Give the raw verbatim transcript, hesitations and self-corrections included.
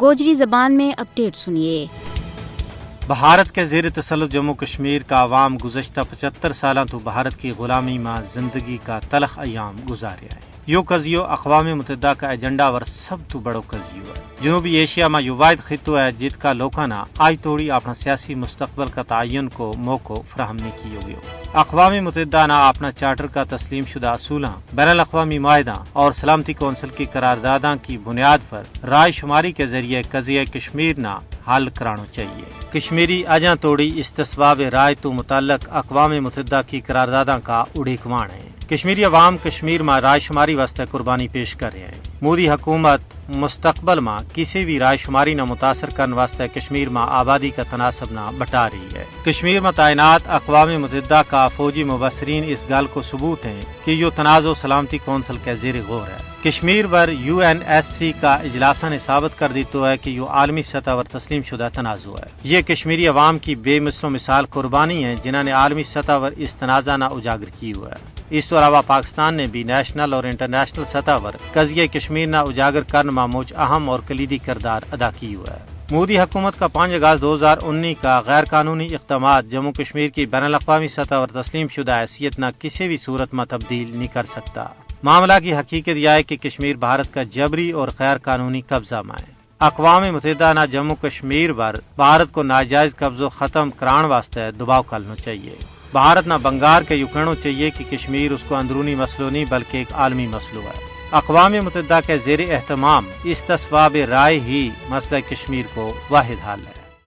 گوجری زبان میں اپڈیٹ سنیے۔ بھارت کے زیر تسلط جموں کشمیر کا عوام گزشتہ پچہتر سالاں تو بھارت کی غلامی ما زندگی کا تلخ ایام گزاریا ہے۔ یوہ قضیو اقوام متحدہ کا ایجنڈا ور سب تو بڑو قضیو ہے۔ جنوبی ایشیا ما یوہ واحد خطو ہے جت کا لوکاں نا آج توڑی اپنا سیاسی مستقبل کا تعین کو موقعو فراہم نہیں کیو گیو۔ اقوام متحدہ نا اپنا چارٹر کا تسلیم شدہ اصولاں، بین الاقوامی معاہداں اور سلامتی کونسل کی قرارداداں کی بنیاد پر رائے شماری کے ذریعے قضیہ کشمیر نا حل کرانو چاہیے۔ کشمیری اجاں توڑی استصواب رائے تو متعلق اقوام متحدہ کی قرارداداں کا اڑیکوان ہیں۔ کشمیری عوام کشمیر ما رائے شماری واسطے قربانی پیش کر رہے ہیں۔ مودی حکومت مستقبل ما کسی بھی رائے شماری نا متاثر کرن واسطے کشمیر ما آبادی کا تناسب نا بٹا رہی ہے۔ کشمیر ما تعینات اقوام متحدہ کا فوجی مبصرین اس گل کو ثبوت ہیں کہ یوہ تنازع سلامتی کونسل کے زیر غور ہے۔ کشمیر ور یو این ایس سی کا اجلاساں نے ثابت کر دیتو ہے کہ یوہ عالمی سطح ور تسلیم شدہ تنازع ہے۔ یہ کشمیری عوام کی بے مثل و مثال قربانی ہیں جنہاں نے عالمی سطح ور اس تنازع نا اجاگر کیو ہے۔ اس تو علاوہ پاکستان نے بھی نیشنل اور انٹرنیشنل سطح ور قضیہ کشمیر نا اجاگر کرن ما مچ اہم اور کلیدی کردار ادا کیو ہے۔ مودی حکومت کا پانچ اگست دو ہزار انی کا غیر قانونی اقدامات جموں کشمیر کی بین الاقوامی سطح ور تسلیم شدہ حیثیت نا کسی بھی صورت ما تبدیل نہیں کر سکتا۔ معاملہ کی حقیقت یہ ہے کہ کشمیر بھارت کا جبری اور غیر قانونی قبضہ ما ہے۔ اقوام متحدہ نا جموں کشمیر ور بھارت کو ناجائز قبضو ختم کران واسطے دباؤ کرنو چاہیے۔ بھارت نا بنگار کے یوہ کہنو چاہیے کہ کشمیر اس کو اندرونی مسئلو نہیں بلکہ ایک عالمی مسئلو ہے۔ اقوام متحدہ کے زیر اہتمام استصواب رائے ہی مسئلہ کشمیر کو واحد حل ہے۔